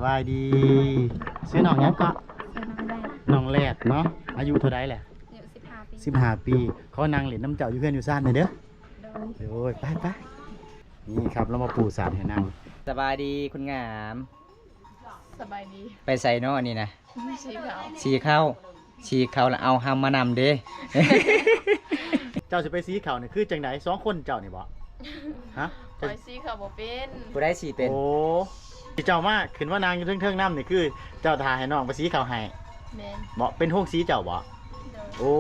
ສະບາຍດີ ຊື່ນ້ອງຫຍັງເກາະ? ຊື່ນ້ອງແລດ ນ້ອງແລດເນາະ. ອາຍຸເທົ່າໃດແຫຼະ? ອາຍຸສິບຫ້າປີ ສິບຫ້າປີ. ຂໍນັ່ງຫຼິ້ນນຳເຈົ້າຢູ່ເຮືອນຢູ່ຊານແດ່ເດີ. ໂດຍ ໂດຍ ໄປໆ. ນີ້ຄັບ ລາວມາປູສານໃຫ້ນັ່ງ. ສະບາຍດີຄົນງາມ. ສະບາຍດີ. ໄປໃສເນາະອັນນີ້ນະ? ສີເຂົ້າ ສີເຂົ້າ ສີເຂົ້າລະເອົາຮຳມານຳເດ້. ເຈົ້າຊິໄປສີເຂົ້ານີ້ຄືຈັ່ງໃດ? ສອງຄົນເຈົ້ານີ້ບໍ? ຮະ? ຂ້ອຍສີເຂົ້າບໍ່ເປັນ. ຜູ້ໃດສີເປັນ? ໂອ້ ທີ່ເຈົ້າມາ ຂຶ້ນມານັ່ງຢູ່ເທິງໆນຳນີ້ ຄືເຈົ້າຖ້າໃຫ້ນ້ອງໄປສີເຂົ້າໃຫ້? ແມ່ນ. ເບາະ ເປັນໂຮງສີເຈົ້າເບາະ? ໂດຍ. ໂອ້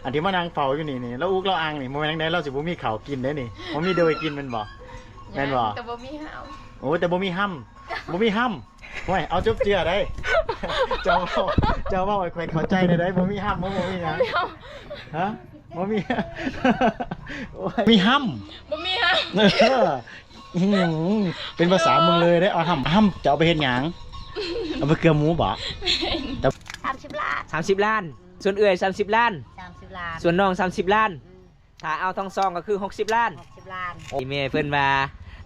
ອັນທີ່ມານັ່ງເຝົ້າຢູ່ນີ້ນີ້ ລາວອຸກລາວອັ່ງນີ້ ບໍ່ແມ່ນຈັ່ງໃດ ລາວຊິບໍ່ມີເຂົ້າກິນເດ້ນີ້ ບໍ່ມີໂດຍກິນແມ່ນບໍ່? ແມ່ນບໍ່? ແຕ່ບໍ່ມີຮຳ. ໂອ້ ແຕ່ບໍ່ມີຮຳ ບໍ່ມີຮຳ. ໂອ້ຍ ເອົາຈົບເຈື່ອໄດ໋. ເຈົ້າເວົ້າ ເຈົ້າເວົ້າໃຫ້ຂ້ອຍເຂົ້າໃຈແດ່ໄດ໋. ບໍ່ມີຮຳ ບໍ່ມີຫຍັງ. ຮະ? ບໍ່ມີ ໂອ້ຍ ມີຮຳ ບໍ່ມີຮຳ. ເອີ ອືມ ເປັນພາສາເມືອງເລີຍເດ້. ເອົາຮຳ ຮຳຈະເອົາໄປເຮັດຫຍັງ? ເອົາໄປເກືອໝູບໍ? ແມ່ນ. ສາມສິບລ້ານ ສາມສິບລ້ານ. ສ່ວນເອື້ອຍສາມສິບລ້ານ ສາມສິບລ້ານ. ສ່ວນນ້ອງສາມສິບລ້ານ. ອືມ. ຖ້າເອົາທັງສອງກໍຄືຫົກສິບລ້ານ ຫົກສິບລ້ານ. ອີ່ແມ່ເພິ່ນວ່າ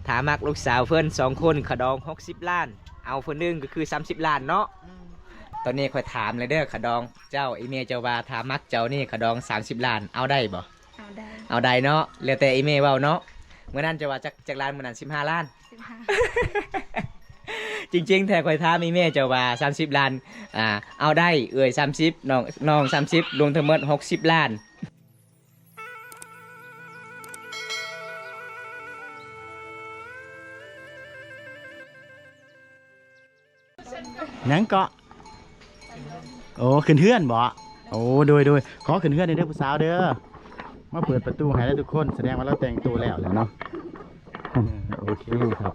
ຖ້າມັກລູກສາວເພິ່ນສອງຄົນ ຄ່າດອງຫົກສິບລ້ານ ເອົາຜູ້ໜຶ່ງກໍຄືສາມສິບລ້ານເນາະ. ອືມ. ຕອນນີ້ຂ້ອຍຖາມແລ້ວເດີ ຄ່າດອງເຈົ້າ ອີ່ແມ່ເຈົ້າວ່າ ຖ້າມັກເຈົ້ານີ້ ຄ່າດອງສາມສິບລ້ານ ເອົາໄດ້ບໍ່? ເອົາໄດ້ ເອົາໄດ້ເນາະ. ແລ້ວແຕ່ອີ່ແມ່ເວົ້າເນາະ. ມື້ນັ້ນເຈົ້າວ່າຈັກ ຈັກລ້ານ? ມື້ນັ້ນສິບຫ້າລ້ານ. ສິບຫ້າ. ຈິງໆແທ້ ຂ້ອຍຖາມອີ່ແມ່ເຈົ້າວ່າສາມສິບລ້ານ ອ່າ ເອົາໄດ້ ເອື້ອຍສາມສິບ ນ້ອງ ນ້ອງສາມສິບ ລວມທັງໝົດຫົກສິບລ້ານ. ຫຍັງເກາະ? ໂອ້ ຂຶ້ນເຮືອນບໍ? ໂອ້ ໂດຍໆ ຂໍຂຶ້ນເຮືອນແດ່ເດີຜູ້ສາວເດີ. ມາເປີດປະຕູໃຫ້ແລ້ວທຸກຄົນ ສະແດງວ່າລາວແຕ່ງໂຕແລ້ວແຫຼະເນາະ. ເອີ ໂອເຄຄັບ.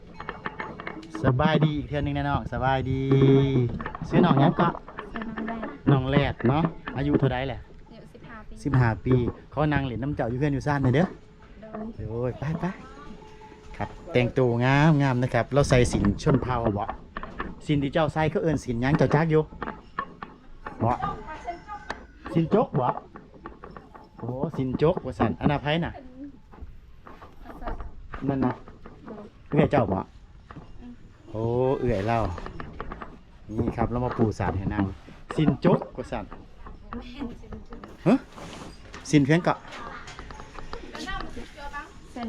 ສະບາຍດີອີກເທື່ອໜຶ່ງແນ່ນ້ອງ. ສະບາຍດີ. ຊື່ນ້ອງຫຍັງເກາະ? ຊື່ນ້ອງແລດ ນ້ອງແລດເນາະ. ອາຍຸເທົ່າໃດແຫຼະ? ອາຍຸສິບຫ້າປີ ສິບຫ້າປີ. ຂໍນັ່ງຫຼິ້ນນຳເຈົ້າຢູ່ເຮືອນຢູ່ຊານແດ່ເດີ. ໂດຍ ໂດຍ ໄປໆ. ຄັບ ແຕ່ງໂຕງາມໆນະຄັບ. ລາວໃສ່ສິ້ນຊົນເຜົ່າບໍ? ສິ້ນທີ່ເຈົ້າໃສ່ເຂົາເອີ້ນສິ້ນຫຍັງ ເຈົ້າຈັກຢູ່ບໍ? ສິ້ນຈົກບໍ? ໂອ້ ສິ້ນຈົກວ່າຊັ້ນ. ອັນນັ້ນໃຜນະ? ນັ້ນນະ ເອື້ອຍເຈົ້າບໍ? ໂອ້ ເອື້ອຍລາວ. ນີ້ຄັບ ລາວມາປູສານໃຫ້ນັ່ງ. ສິ້ນຈົກວ່າຊັ້ນ. ຮະ? ສິ້ນພຽງກະ ສິ້ນ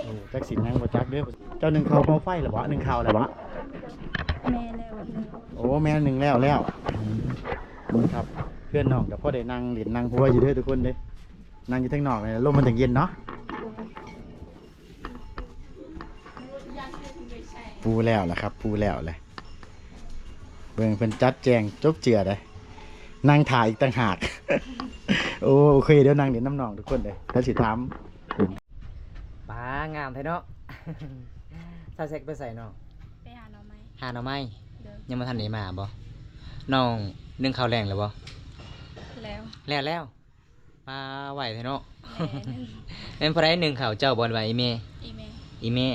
ໂອ້ ຈັກສິ້ນຫຍັງບໍ່ຈັກເດີ. ເຈົ້າໜຶ້ງເຂົ້າເປົ່າໄຟແລ້ວບໍ? ໜຶ້ງເຂົ້າແລ້ວບໍ? ແມ່ແລ້ວ. ໂອ້ ແມ່ໜຶ້ງແລ້ວແລ້ວ. ອືມ ນີ້ຄັບ ເພື່ອນນ້ອງກໍພໍໄດ້ນັ່ງຫຼິ້ນນັ່ງຫົວຢູ່ເດີທຸກຄົນເດີ. ນັ່ງຢູ່ທາງນອກນີ້ ລົມມັນຈັ່ງເຢັນເນາະ. ປູແລ້ວລະຄັບ ປູແລ້ວລະ. ເບິ່ງເພິ່ນຈັດແຈງຈົບເຈື່ອໄດ໋ ນັ່ງຖ້າອີກຕ່າງຫາກ. ໂອ້ ໂອເຄ ດຽວນັ່ງຫຼິ້ນນຳນ້ອງທຸກຄົນເດີ ແລ້ວຊິຖາມ. ປາ ງາມແທ້ເນາະ. ສາວແຊກໄປໃສນ້ອງ? ໄປຫາໜໍ່ໄມ້ ຫາໜໍ່ໄມ້. ໂດຍ. ຍັງບໍ່ທັນໄດ້ມາບໍ? ນ້ອງໜຶ້ງເຂົ້າແລ້ງແລ້ວບໍ? ແລ້ວ ແລ້ວແລ້ວ. ປາ ໄວແທ້ເນາະ. ແມ່ນ. ແມ່ນຜູ້ໃດໜຶ້ງເຂົ້າ ເຈົ້າບໍ ຫຼືວ່າອີ່ແມ່? ອີ່ແມ່ ອີ່ແມ່.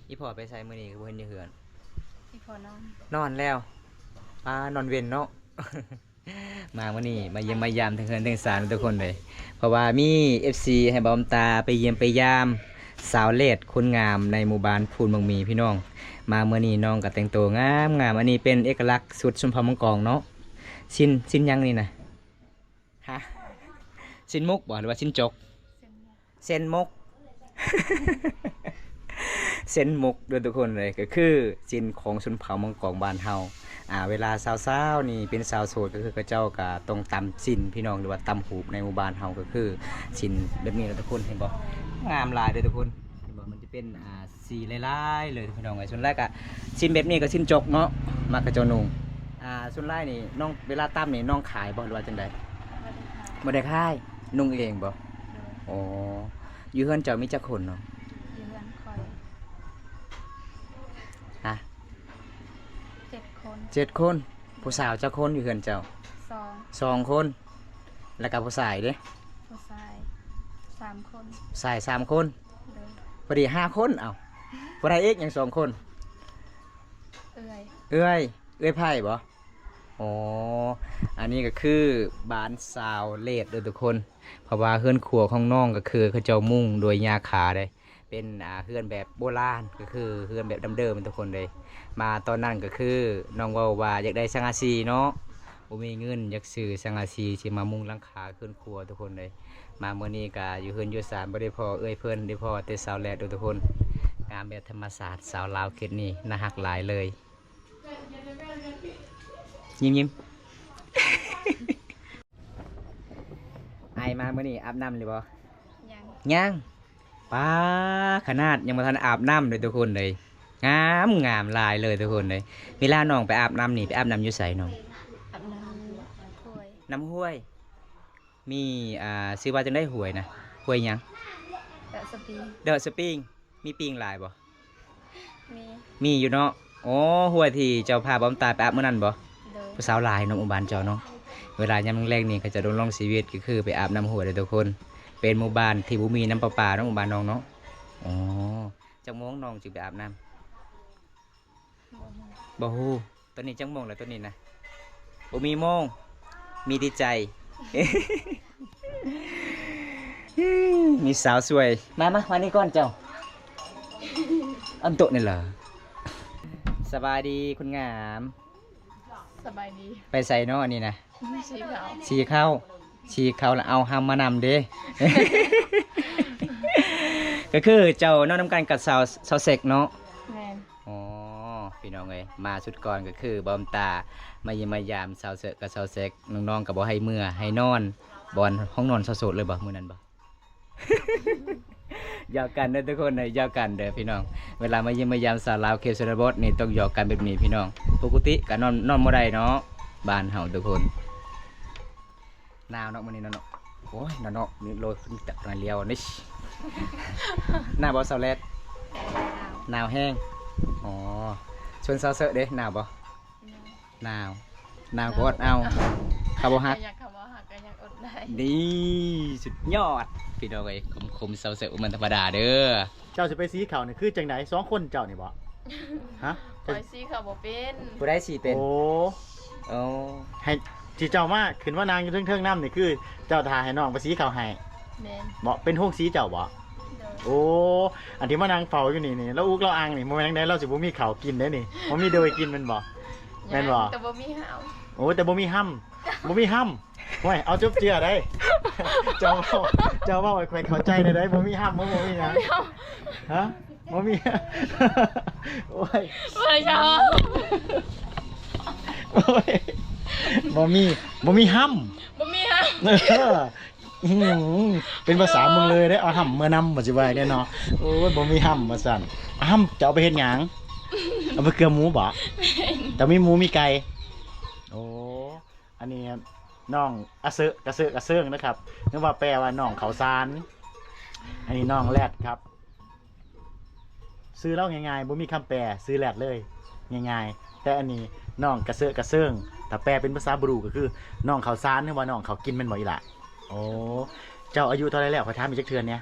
ອີ່ພໍ່ໄປໃສມື້ນີ້ ຄືບໍ່ເຫັນຢູ່ເຮືອນ? ອີ່ພໍ່ນອນ ນອນແລ້ວ. ປາ ນອນເວັນເນາະ. ມາມື້ນີ້ມາຢ້ຽມມາຢາມເຖິງເຮືອນເຖິງຊານທຸກຄົນເລີຍ ເພາະວ່າມີເອັຟຊີໃຫ້ບ່າວອຳຕາໄປຢ້ຽມໄປຢາມສາວແລດຄົນງາມໃນໝູ່ບ້ານພູນບັກໝີ່ ພີ່ນ້ອງ. ມາມື້ນີ້ນ້ອງກໍແຕ່ງໂຕງາມໆ. ອັນນີ້ເປັນເອກະລັກຊຸດຊົນເຜົ່າມັງກອງເນາະ. ສິ້ນ ສິ້ນຫຍັງນີ້ນະ? ຮະ? ສິ້ນໝົກບໍ ຫຼືວ່າສິ້ນຈົກ? ເສັ້ນໝົກ ເສັ້ນໝົກເດີທຸກຄົນເລີຍ ກໍຄືສິ້ນຂອງຊົນເຜົ່າມັງກອງບ້ານເຮົາ. ອ່າ ເວລາຊາວໆນີ້ເປັນຊາວໂສດ ກໍຄືເຂົາເຈົ້າກໍຕ້ອງຕຳສິ້ນ ພີ່ນ້ອງ ຫຼືວ່າຕຳຫູບໃນໝູ່ບ້ານເຮົາ ກໍຄືສິ້ນແບບນີ້ລະທຸກຄົນ. ເຫັນບໍ່? ງາມຫຼາຍເດີທຸກຄົນ. ເຫັນບໍ່? ມັນຈະເປັນ ອ່າ ສີຫຼາຍໆເລີຍພີ່ນ້ອງເອີຍ. ສ່ວນຫຼາຍກະສິ້ນແບບນີ້ກໍສິ້ນຈົກເນາະ ມັກເຂົາເຈົ້ານຸ່ງ. ອ່າ ສ່ວນຫຼາຍນີ້ນ້ອງ ເວລາຕຳນີ້ນ້ອງຂາຍບໍ່ ຫຼືວ່າຈັ່ງໃດ? ບໍ່ໄດ້ຂາຍ ບໍ່ໄດ້ຂາຍ. ນຸ່ງເອງບໍ່? ໂດຍ. ອໍ ຢູ່ເຮືອນເຈົ້າມີຈັກຄົນນ້ອງ? ຢູ່ເຮືອນຂ້ອຍ ຮະ? ເຈັດຄົນ ເຈັດຄົນ. ຜູ້ສາວຈັກຄົນຢູ່ເຮືອນເຈົ້າ? ສອງ ສອງຄົນ. ແລ້ວກໍຜູ້ຊາຍເດ້? ຜູ້ຊາຍສາມຄົນ. ຜູ້ຊາຍສາມຄົນ. ໂດຍ. ພໍດີຫ້າຄົນ. ເອົ້າ ຜູ້ໃດອີກ? ຍັງສອງຄົນ. ເອື້ອຍ ເອື້ອຍ ເອື້ອຍໃຜບໍ? ອໍ ອັນນີ້ກໍຄືບ້ານຊາວເລດເດີທຸກຄົນ ເພາະວ່າເຮືອນຄົວຂອງນ້ອງກໍຄືເຂົາເຈົ້າມຸງດ້ວຍຫຍ້າຄາເດ້. ເປັ ປັນ ອ່າ ເຮືອນແບບໂບລານ ກໍຄືເຮືອນແບບດັ້ງເດີມທຸກຄົນເລີຍ. ມາຕອນນັ້ນກໍຄືນ້ອງເວົ້າວ່າຢາກໄດ້ສັງກະສີເນາະ, ບໍ່ມີເງິນ ຢາກຊື້ສັງກະສີທີ່ມາມຸງຫຼັງຄາເຮືອນຄົວທຸກຄົນເລີຍ. ມາມື້ນີ້ກໍຢູ່ເຮືອນຢູ່ຊານ ບໍ່ໄດ້ພໍ້ເອື້ອຍເພິ່ນ ໄດ້ພໍ້ແຕ່ສາວແລດທຸກຄົນ. ງາມແບບທຳມະຊາດ ສາວລາວເຂດນີ້ໜ້າຮັກຫຼາຍເລີຍ. ຍິ້ມໆ ອ້າຍມາມື້ນີ້ອາບນ້ຳແລ້ວບໍ່? ຍັງ ຍັງ. ປ້າ ຂະໜາດຍັງບໍ່ທັນອາບນ້ຳເລີຍທຸກຄົນເລີຍ. ງາມ ງາມຫຼາຍເລີຍທຸກຄົນເລີຍ. ເວລານ້ອງໄປອາບນ້ຳນີ້ ໄປອາບນ້ຳຢູ່ໃສນ້ອງ? ອາບນ້ຳຫ້ວຍ. ນ້ຳຫ້ວຍ? ມີ ອ່າ ຊື່ວ່າຈັ່ງໃດຫ້ວຍນະ? ຫ້ວຍຫຍັງ? ເດາະສະປຣິງ. ເດາະສະປຣິງ. ມີປິງຫຼາຍບໍ່? ມີ ມີຢູ່ເນາະ. ໂອ້ ຫ້ວຍທີ່ເຈົ້າພາບ່າວຕາໄປອາບມື້ນັ້ນບໍ່? ໂດຍ. ຜູ້ສາວຫຼາຍເນາະໝູ່ບ້ານເຈົ້າເນາະ. ເວລາຍາມແລງໆນີ້ເຂົາເຈົ້າດົງລອງຊີວິດ ກໍຄືໄປອາບນ້ຳຫ້ວຍເດ້ທຸກຄົນ. ເປັນໝູ່ບ້ານທີ່ບໍ່ມີນ້ຳປະປາເນາະ ໝູ່ບ້ານນ້ອງເນາະ. ອໍ ຈັກໂມງນ້ອງຈຶ່ງໄປອາບນ້ຳ? ບໍ່ຮູ້. ຕອນນີ້ຈັກໂມງແລ້ວຕອນນີ້ນະ? ບໍ່ມີໂມງ ມີແຕ່ໃຈ. ມີສາວສວຍ. ມາ ມາ ມານີ້ກ່ອນເຈົ້າ. ອັນໂຕະນີ້ລະ. ສະບາຍດີຄົນງາມ. ສະບາຍດີ. ໄປໃສເນາະອັນນີ້ນະ? ສີເຂົ້າ ສີເຂົ້າ ສີເຂົ້າລະເອົາຮຳມານຳເດ້. ກໍຄືເຈົ້ານອນນຳກັນກັບສາວ ສາວເຊັກເນາະ? ແມ່ນ. ອໍ ພີ່ນ້ອງເອີຍ ມາຊຸດກ່ອນກໍຄືບ່າວຕາມາຢ້ຽມມາຢາມສາວເຊີກກັບສາວເຊັກ. ນ້ອງໆກໍບໍ່ໃຫ້ເມືອໃຫ້ນອນ ບ່ອນຫ້ອງນອນສາວໂສດເລີຍບໍ່ມື້ນັ້ນບໍ່? ຢອກກັນເດີທຸກຄົນເດີ ຢອກກັນເດີພີ່ນ້ອງ. ເວລາມາຢ້ຽມມາຢາມສາວລາວເຂດຊົນນະບົດນີ້ ຕ້ອງຢອກກັນແບບນີ້ພີ່ນ້ອງ. ປົກກະຕິກໍນອນ ນອນບໍ່ໄດ້ເນາະ ບ້ານເຮົາທຸກຄົນ. ໜາວເນາະມື້ນີ້ເນາະ. ໂອ້ຍ ໜາວເນາະ ມີໂລຍຂຶ້ນຕະນາລຽວນີ້. ໜາວບໍ່ສາວແລດ? ໜາວແຮງ. ອໍ ສ່ວນສາວເຊີກເດ້ ໜາວບໍ່? ໜາວ ໜາວກໍອົດເອົາ ເຂົາບໍ່ຮັກ. ຢາກ ເຂົາບໍ່ຮັກກໍຍັງອົດໄດ້. ນີ້ສຸດຍອດພີ່ນ້ອງເອີຍ ຄົມໆ ສາວເຊີກບໍ່ແມ່ນທຳມະດາເດີ. ເຈົ້າຊິໄປສີເຂົ້ານີ້ຄືຈັ່ງໃດ ສອງຄົນເຈົ້ານີ້ບໍ? ຮະ? ຂ້ອຍສີເຂົ້າບໍ່ເປັນ. ຜູ້ໃດສີເປັນ? ໂອ້ ໂອ້ ໃຫ້ທີ່ເຈົ້າມາ ຂຶ້ນມານັ່ງຢູ່ເທິງໆນຳນີ້ ຄືເຈົ້າຖ້າໃຫ້ນ້ອງໄປສີເຂົ້າໃຫ້? ແມ່ນ. ເບາະ ເປັນໂຮງສີເຈົ້າບໍ? ໂດຍ. ໂອ້ ອັນທີ່ມານັ່ງເຝົ້າຢູ່ນີ້ນີ້ ລາວອຸກລາວອັ່ງນີ້ ບໍ່ແມ່ນຈັ່ງໃດ ລາວຊິບໍ່ມີເຂົ້າກິນເດ້ນີ້ ບໍ່ມີໂດຍກິນແມ່ນບໍ່? ແມ່ນບໍ່? ແຕ່ບໍ່ມີຫຳ. ໂອ້ ແຕ່ບໍ່ມີຫຳ ບໍ່ມີຫຳ. ໂອ້ຍ ເອົາຈົບເຈືອໄດ໋. ເຈົ້າເວົ້າ ເຈົ້າເວົ້າໃຫ້ຂ້ອຍເຂົ້າໃຈແດ່ໄດ໋ ບໍ່ມີຫຳ ບໍ່ ບໍ່ມີຫຍັງ. ຮະ? ບໍ່ມີ. ໂອ້ຍ ບໍ່ໄດ້ເຈົ້າ. ໂອ້ຍ ບໍ່ມີ ບໍ່ມີຫຳ ບໍ່ມີຫຳ. ເອີ ອືມ ເປັນພາສາເມືອງເລີຍເດ້ ເອົາຫຳເມືອນຳ ວ່າຊິວ່າໄດ້ເນາະ. ໂອ້ຍ ບໍ່ມີຫຳວ່າຊັ້ນ. ຫຳຈະເອົາໄປເຮັດຫຍັງ? ເອົາໄປເກືອໝູບໍ? ແມ່ນ. ແຕ່ມີໝູມີໄກ່. ໂອ້ ອັນນີ້ນ້ອງອະເຊີກ ກະເຊີກ ອະເຊີງນະຄັບ ຫຼືວ່າແປວ່ານ້ອງເຂົ້າສານ. ອັນນີ້ນ້ອງແລດຄັບ. ຊື່ລາວງ່າຍໆ ບໍ່ມີຄຳແປ ຊື່ແລດເລີຍ ງ່າຍໆ. ແຕ່ອັນນີ້ນ້ອງກະເຊີກ ກະເຊີງ ຖ້າແປເປັນພາສາບຣູກໍຄືນ້ອງເຂົ້າສານ ຫຼືວ່ານ້ອງເຂົ້າກິນແມ່ນບໍ່ອີ່ຫຼ້າ? ໂອ້ ເຈົ້າອາຍຸເທົ່າໃດແລ້ວ? ຂ້ອຍຖາມອີກຈັກເທື່ອແດ່.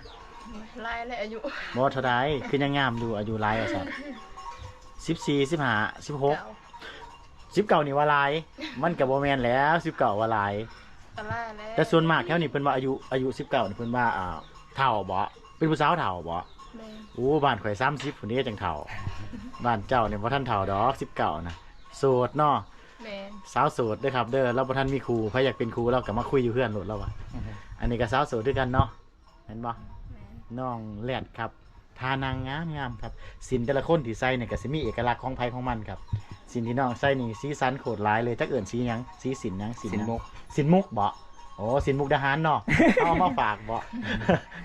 ຫຼາຍແລ້ວອາຍຸ. ບໍ່ ເທົ່າໃດ? ຄືຍັງງາມຢູ່ ອາຍຸຫຼາຍວ່າຊັ້ນ. ສິບສີ່ ສິບຫ້າ ສິບຫົກ ສິບເກົ້ານີ້ວ່າຫຼາຍ ມັນກໍບໍ່ແມ່ນແລ້ວ ສິບເກົ້າວ່າຫຼາຍ. ກໍຫຼາຍແລ້ວ. ແຕ່ສ່ວນມາກແຖວນີ້ເພິ່ນວ່າອາຍຸ ອາຍຸສິບເກົ້ານີ້ເພິ່ນວ່າ ອ່າ ເຖົ້າບໍ? ເປັນຜູ້ສາວເຖົ້າບໍ? ແມ່ນ. ໂອ້ ບ້ານຂ້ອຍສາມສິບພຸ້ນເດ້ຈັ່ງເຖົ້າ. ບ້ານເຈົ້ານີ້ບໍ່ທັນເຖົ້າດອກ ສິບເກົ້ານະ. ໂສດເນາະ. ແມ່ນ. ສາວໂສດເດີຄັບເດີ ລາວບໍ່ທັນມີຄູ່ ໃຜຢາກເປັນຄູ່ລາວກໍມາຄຸຍຢູ່ເຮືອນໂລດລາວວ່າ. ອັນນີ້ກໍສາວໂສດຄືກັນເນາະ. ແມ່ນບໍ່? ແມ່ນ. ນ້ອງແລດຄັບ ທ່ານາງງາມໆຄັບ. ສິ້ນແຕ່ລະຄົນທີ່ໃສ່ນີ້ກໍຊິມີເອກະລັກຂອງໃຜຂອງມັນຄັບ. ສິ້ນທີ່ນ້ອງໃສ່ນີ້ສີສັນໂຄດຫຼາຍເລີຍ ຈັກເອີ້ນສີຫຍັງ? ສີສິ້ນຫຍັງ? ສິ້ນຫຍັງ? ສິ້ນມຸກ. ສິ້ນມຸກບໍ? ໂອ້ ສິ້ນມຸກດາຫານເນາະ. ເຮົາເອົາມາຝາກບໍ?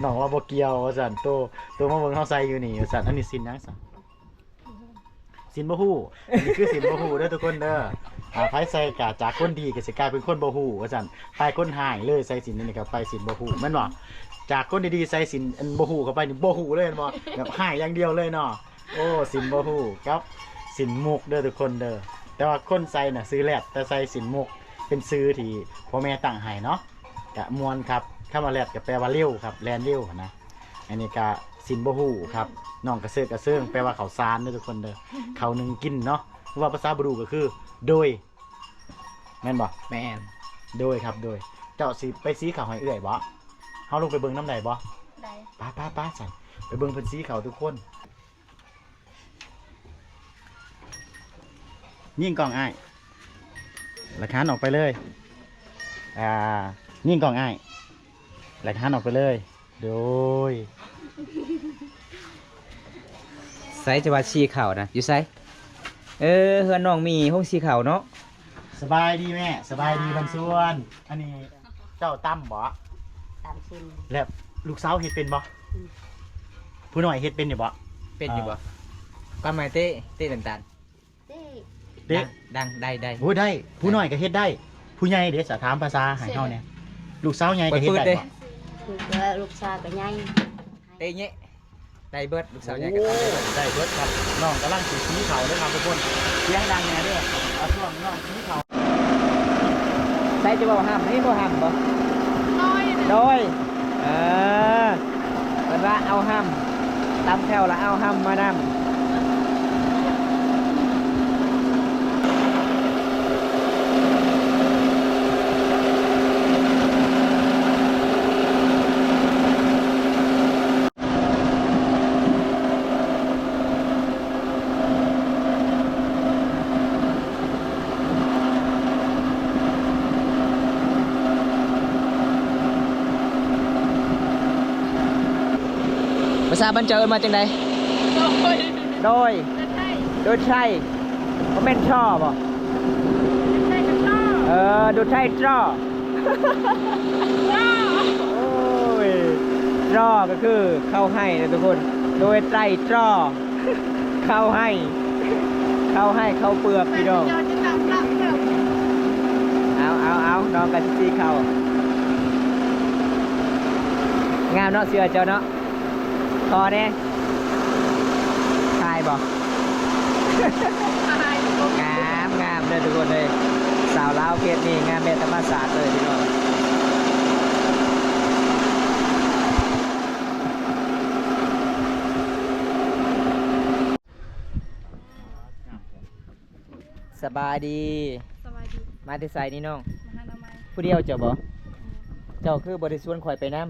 ນ້ອງວ່າບໍ່ກ່ຽວວ່າຊັ້ນ. ໂຕ ໂຕມາເບິ່ງເຮົາໃສ່ຢູ່ນີ້ວ່າຊັ້ນ. ອັນນີ້ສິ້ນຫຍັງຊັ້ນ? ສິນບໍ່ຮູ້ ອັນນີ້ຄືສິນບໍ່ຮູ້ເດີທຸກຄົນເດີ. ອ່າ ໃຜໃສ່ກະຈາກຄົນດີກໍຊິກາຍເປັນຄົນບໍ່ຮູ້ວ່າຊັ້ນ ໄປຄົນຮ້າຍເລີຍ. ໃສ່ສິນອັນນີ້ກໍໄປສິນບໍ່ຮູ້ແມ່ນບໍ່? ຈາກຄົນດີໆໃສ່ສິນອັນບໍ່ຮູ້ເຂົ້າໄປນີ້ບໍ່ຮູ້ເລີຍແມ່ນບໍ່? ແບບຮ້າຍຢ່າງດຽວເລີຍເນາະ. ໂອ້ ສິນບໍ່ຮູ້ກັບສິນມຸກເດີທຸກຄົນເດີ. ແຕ່ວ່າຄົນໃສ່ນະຊື່ແລດ ແຕ່ໃສ່ສິນມຸກ ເປັນຊື່ທີ່ພໍ່ແມ່ຕັ້ງໃຫ້ເນາະ. ກະມ່ວນຄັບ. ຄຳວ່າແລດກະແປວ່າເລັວຄັບ ແລ່ນເລັວຫັ້ນນະ. ອັນນີ້ກະສິນບໍ່ຮູ້ຄັບ ນ້ອງກະເຊີກກະເຊີງ ແປວ່າເຂົ້າສານເດີທຸກຄົນເດີ ເຂົ້າໜຶ່ງກິນເນາະ ຫຼືວ່າພາສາບຣູກະຄືໂດຍ ແມ່ນບໍ່? ແມ່ນ. ໂດຍຄັບ ໂດຍ. ເຈົ້າຊິໄປສີເຂົ້າໃຫ້ເອື້ອຍບໍ່? ເຮົາລົງໄປເບິ່ງນຳໄດ້ບໍ່? ໄດ້. ໄປໆໆ ຊັ້ນ. ໄປເບິ່ງເພິ່ນສີເຂົ້າທຸກຄົນ. ຍິງກ້ອງອ້າຍ ແລ້ວກະຫັນອອກໄປເລີຍ. ອ່າ ຍິງກ້ອງອ້າຍ ແລ້ວກະຫັນອອກໄປເລີຍ. ໂດຍ ໃສຈະວ່າສີເຂົ້ານະ ຢູ່ໃສ? ເອີ ເຮືອນນ້ອງມີໂຮງສີເຂົ້າເນາະ. ສະບາຍດີແມ່. ສະບາຍດີບັນຊວນ. ອັນນີ້ເຈົ້າຕຳບໍ? ຕຳຊິມ. ແລ້ວລູກສາວເຮັດເປັນບໍ? ອືມ. ຜູ້ນ້ອຍເຮັດເປັນຢູ່ບໍ? ເປັນຢູ່ບໍ? ເອີ ກຳໄມ້ເຕະ ເຕະນ້ຳຕານ. ເຕະ ເຕະ ດັງ ດັງ ໄດ້ ໄດ້. ໂອ້ ໄດ້. ຜູ້ນ້ອຍກໍເຮັດໄດ້. ຜູ້ໃຫຍ່ເດ ສະ ຖາມພາສາໃຫ້ເຮົາແດ່. ລູກສາວໃຫຍ່ກໍເຮັດໄດ້ບໍ? ເອີ ລູກສາວກໍໃຫຍ່. ເຕະເຍະ ໄດ້ເບິດ. ລູກສາວໃຫຍ່ກໍໄດ້ເບິດ. ໂອ້ ໄດ້ເບິດຄັບ. ນ້ອງກຳລັງຊິສີເຂົ້າເດີຄັບທຸກຄົນ. ສຽງດັງແດ່ເດີ ເອົາຊ່ວງນ້ອງສີເຂົ້າ. ໃສຈະເວົ້າຫ້ຳ ເຫັນບໍ່ຫ້ຳບໍ່? ໂດຍ ໂດຍ. ເອີ ເພິ່ນວ່າເອົາຫ້ຳ ຕຳແຂ້ວລະເອົາຫ້ຳມານຳ. ພາສາບ້ານເຈົ້າເອີ້ນວ່າຈັ່ງໃດ? ໂດຍ ໂດຍ ໂດຍໄທ ບໍ່ແມ່ນທໍ່ບໍ? ເອີ ໂດຍໄທ ທໍ່. ໂອ້ຍ ລໍກໍຄືເຂົ້າໄຮ່ເດີທຸກຄົນ. ໂດຍໄຕຣໍໍ ເຂົ້າໄຮ່ ເຂົ້າໄຮ່ເຂົ້າເປືອກພີ່ນ້ອງ. ເອົາ ເອົາ ເອົາ ນ້ອງກະຊິສີເຂົ້າ. ງາມເນາະ ເສື້ອເຈົ້າເນາະ. ຂໍແດ່ ຖ່າຍບໍ່? ງາມ ງາມເດີທຸກຄົນເອີຍ. ສາວລາວເພດນີ້ງາມແບບທຳມະຊາດເລີຍພີ່ນ້ອງ. ສະບາຍດີ. ສະບາຍດີ. ມາແຕ່ໃສນີ້ນ້ອງ? ມາຫາໜໍ່ໄມ້. ຜູ້ດຽວເຈົ້າບໍ? ອືມ. ເຈົ້າຄືບໍ່ໄດ້ຊວນຂ້ອຍໄປນຳ?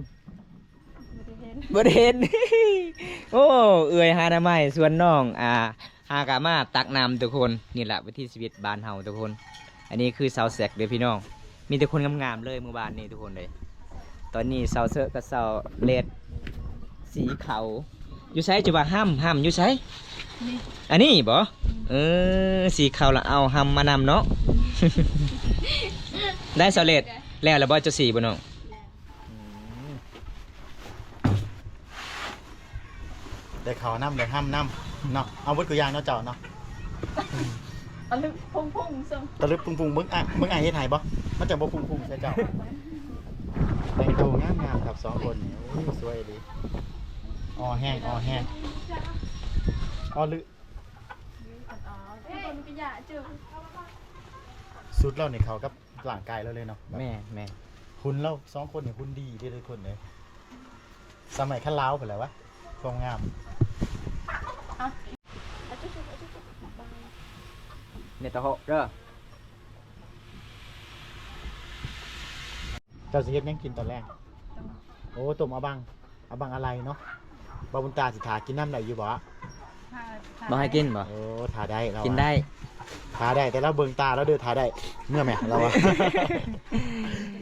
ບໍ່ໄດ້ເຫັນ ບໍ່ໄດ້ເຫັນ. ໂອ້ ເອື້ອຍຫາໜໍ່ໄມ້ຊວນນ້ອງ ອ່າ ຫາກະມາຕັກນ້ຳທຸກຄົນ. ນີ້ລະວິຖີຊີວິດບ້ານເຮົາທຸກຄົນ. ອັນນີ້ຄືຊາວແຊກເດີພີ່ນ້ອງ. ມີແຕ່ຄົນງາມໆເລີຍມື້ວານນີ້ທຸກຄົນເລີຍ. ຕອນນີ້ຊາວເຊີກກັບຊາວເລດສີເຂົ້າ. ຢູ່ໃສ? ຈະວ່າຫ້ຳ ຫ້ຳຢູ່ໃສ? ນີ້ ອັນນີ້ບໍ? ອືມ. ເອີ ສີເຂົ້າລະເອົາຫ້ຳມານຳເນາະ. ໄດ້ຊາວເລດ ແລ້ວລະບໍ? ເຈົ້າສີບໍ່ນ້ອງ? ອືມ ໄດ້ເຂົ້ານຳ ໄດ້ຫ້ຳນຳເນາະ. ເອົາເບິດທຸກຢ່າງເນາະເຈົ້າເນາະ. ຕະລຶບພຸ້ງໆ ເຊິ່ງ ຕະລຶບພຸ້ງໆ. ເບິ່ງອ້າຍ ເບິ່ງອ້າຍເຮັດໃຫ້ບໍ່? ມັນຈະບໍ່ພຸ້ງໆໃສ່ເຈົ້າ. ແຕ່ງໂຕງາມໆຄັບສອງຄົນນີ້. ໂອ້ຍ ສວຍອີ່ຫຼີ. ອໍແຮງ ອໍແຮງ ອໍລຶ. ຊຸດລາວນີ້ເຂົ້າກັບ ຮ່າງກາຍລາວເລີຍເນາະ. ແມ່ນ ແມ່ນ. ຫຸ່ນລາວສອງຄົນນີ້ຫຸ່ນດີເດ້ທຸກຄົນເອີຍ. ສະໄໝຄັນລາວພຸ້ນແຫຼະວະ ຄວາມງາມ. ເນຕາໂຮເດີ ເຈົ້າຊິເຮັດຫຍັງກິນຕອນແລງ? ໂອ້ ຕົ້ມອາບັງ. ອາບັງອາໄລເນາະ. ບ່າວບຸນຕາຊິຖ້າກິນນຳໄດ້ຢູ່ບໍ່? ບໍ່ໃຫ້ກິນບໍ່? ໂອ້ ຖ້າໄດ້ລາວ ກິນໄດ້ ຖ້າໄດ້ ແຕ່ລາວເບິ່ງຕາລາວເດີ ຖ້າໄດ້. ເມື່ອແມ່ລາວວ່າ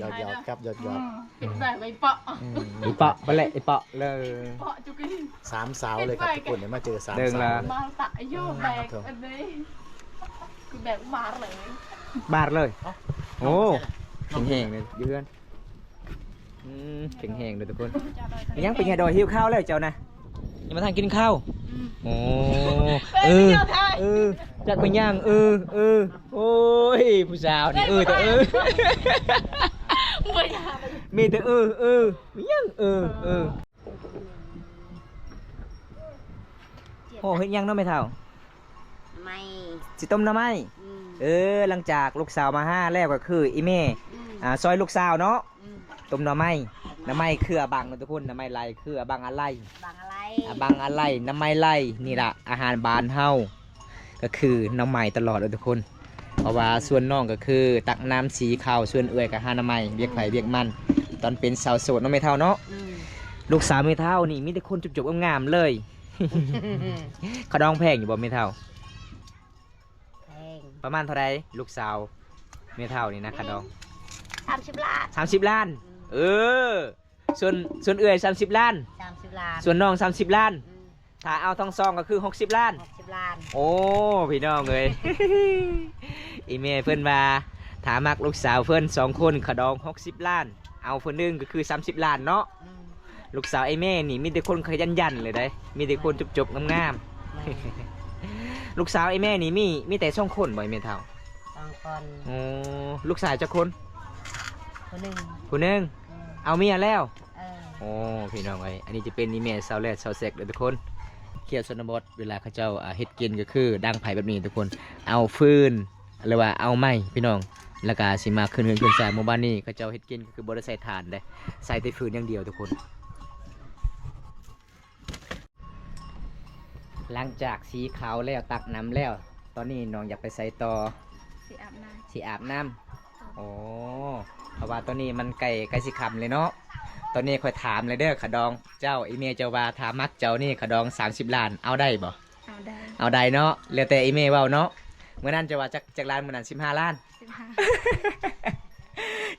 ຢອກໆ ກັບຢອກໆ. ອືມ ເປັນແບບໄອ້ເປາະ ອືມ ໄອ້ເປາະ ໄປແຫຼະ ໄອ້ເປາະເລີຍ ເປາະຈຸກະ ສາມສາວເລີຍຄັບທຸກຄົນ. ໄດ້ມາເຈີສາມສາວ ມາຕະໂຍແບກອັນນີ້ ຄືແບກບາດເລີຍ ບາດເລີຍ. ໂອ້ ແຂງແຮງເລີຍຢູ່ເຮືອນ. ອືມ ແຂງແຮງເດີທຸກຄົນ. ຍັງໄປເຫື່ອດອຍ ຫິວເຂົ້າແລ້ວເຈົ້ານະ ຍັງບໍ່ທັນກິນເຂົ້າ. ອືມ ໂອ້ ເອີ ເອີ ຈັກແມ່ນຫຍັງ ເອີ ເອີ. ໂອ້ຍ ຜູ້ສາວນີ້ ເອີແຕ່ເອີ ມີແຕ່ເອີ ເອີ ມີຫຍັງ ເອີ ເອີ. ໂອ້ ເຮັດຫຍັງເນາະແມ່ເຖົ້າ? ໜໍ່ໄມ້ ຊິຕົ້ມໜໍ່ໄມ້. ອືມ ເອີ ຫຼັງຈາກລູກສາວມາຫາແລ້ວກໍຄືອີ່ແມ່ ອືມ ອ່າ ຊ່ອຍລູກສາວເນາະ. ອືມ ຕົ້ມໜໍ່ໄມ້ ໜໍ່ໄມ້ເຄືອອາບັງເນາະທຸກຄົນ. ໜໍ່ໄມ້ໄລ່ເຄືອອາບັງອາໄລ ອາບັງອາໄລ ໜໍ່ໄມ້ໄລ່. ນີ້ລະອາຫານບ້ານເຮົາ ກໍຄືໜໍ່ໄມ້ຕະຫຼອດເດີທຸກຄົນ. ເພາະວ່າສ່ວນນ້ອງກໍຄືຕັກນ້ຳສີເຂົ້າ ສ່ວນເອື້ອຍກໍຫາໜໍ່ໄມ້ ວຽກໃຜວຽກມັນ ຕອນເປັນສາວໂສດເນາະແມ່ເຖົ້າເນາະ. ອືມ ລູກສາວແມ່ເຖົ້ານີ້ມີແຕ່ຄົນຈົບໆງາມໆເລີຍ. ຂະດອງແພງຢູ່ບໍ່ແມ່ເຖົ້າ? ແພງ. ປະມານເທົ່າໃດລູກສາວແມ່ເຖົ້ານີ້ນະ ຂະດອງ? ສາມສິບລ້ານ. ສາມສິບລ້ານ. ອືມ. ເອີ ສ່ວນ ສ່ວນເອື້ອຍສາມສິບລ້ານ. ສາມສິບລ້ານ. ສ່ວນນ້ອງສາມສິບລ້ານ. ອືມ. ຖ້າເອົາທັງສອງກໍຄືຫົກສິບລ້ານ. ຫົກສິບລ້ານ. ໂອ້ ພີ່ນ້ອງເອີຍ ອີ່ແມ່ເພິ່ນວ່າ ຖ້າມັກລູກສາວເພິ່ນສອງຄົນ ຂະດອງຫົກສິບລ້ານ ເອົາຜູ້ໜຶ່ງກໍຄືສາມສິບລ້ານເນາະ. ອືມ. ລູກສາວອ້າຍແມ່ນີ້ມີແຕ່ຄົນຂະຫຍັນໆເລີຍເດ້ ມີແຕ່ຄົນຈົບໆງາມໆ. ແມ່ນ. ລູກສາວອ້າຍແມ່ນີ້ມີ ມີແຕ່ສອງຄົນບໍ່ ອ້າຍແມ່ເຖົ້າ? ສອງຄົນ. ໂອ້ ລູກຊາຍຈັກຄົນ? ຜູ້ໜຶ່ງ. ຜູ້ໜຶ່ງ. ອືມ. ເອົາເມຍແລ້ວ? ເອີ. ໂອ້ ພີ່ນ້ອງເອີຍ ອັນນີ້ຈະເປັນອີ່ແມ່ຊາວແລດຊາວແຊັກເດີທຸກຄົນ. ຂຽວຊົນນະບົດ ເວລາເຂົາເຈົ້າ ອ່າ ເຮັດກິນກໍຄືດັງໄຟແບບນີ້ທຸກຄົນ ເອົາຟືນ ຫຼືວ່າເອົາໄມ້ພີ່ນ້ອງ ແລ້ວກໍຊິມາຂຶ້ນເຮືອນຂຶ້ນຊານ. ໝູ່ບ້ານນີ້ເຂົາເຈົ້າເຮັດກິນກໍຄືບໍ່ໄດ້ໃຊ້ຖ່ານເດ້ ໃຊ້ແຕ່ຟືນຢ່າງດຽວທຸກຄົນ. ຫຼັງຈາກສີຂາວແລ້ວ ຕັກນ້ຳແລ້ວ ຕອນນີ້ນ້ອງຢາກໄປໃສຕໍ່? ຊິອາບນ້ຳ. ຊິອາບນ້ຳ. ໂອ້ ເພາະວ່າຕອນນີ້ມັນໃກ້ ໃກ້ຊິຄ່ຳແລ້ວເນາະ. ຕອນນີ້ຂ້ອຍຖາມເລີຍເດີ ຂະດອງເຈົ້າ ອີ່ແມ່ເຈົ້າວ່າ ຖ້າມັກເຈົ້ານີ້ ຂະດອງສາມສິບລ້ານ ເອົາໄດ້ບໍ່? ເອົາໄດ້. ເອົາໄດ້ເນາະ ແລ້ວແຕ່ອີ່ແມ່ເວົ້າເນາະ. ມື້ນັ້ນເຈົ້າວ່າຈັກ ຈັກລ້ານ? ມື້ນັ້ນສິບຫ້າລ້ານ. ສິບຫ້າ.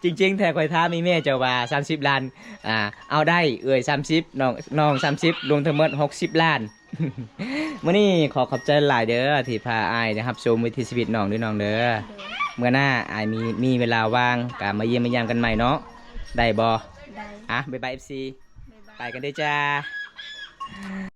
ຈິງໆແທ້ ຂ້ອຍຖາມອີ່ແມ່ເຈົ້າວ່າສາມສິບລ້ານ ອ່າ ເອົາໄດ້ ເອື້ອຍສາມສິບ ນ້ອງ ນ້ອງສາມສິບ ລວມທັງໝົດຫົກສິບລ້ານ. ມື້ນີ້ຂໍຂອບໃຈຫຼາຍເດີ ທີ່ພາອ້າຍໄດ້ຮັບຊົມວິຖີຊີວິດນ້ອງເດີ ນ້ອງເດີ. ໂດຍ. ເມື່ອໜ້າອ້າຍມີ ມີເວລາວ່າງ ກໍມາຢ້ຽມມາຢາມກັນໃໝ່ເນາະ ໄດ້ບໍ່? ໄດ້. ອ່ະ ບາຍບາຍ ເອັຟຊີ. ບາຍບາຍ. ໄປກັນເດີຈ້າ.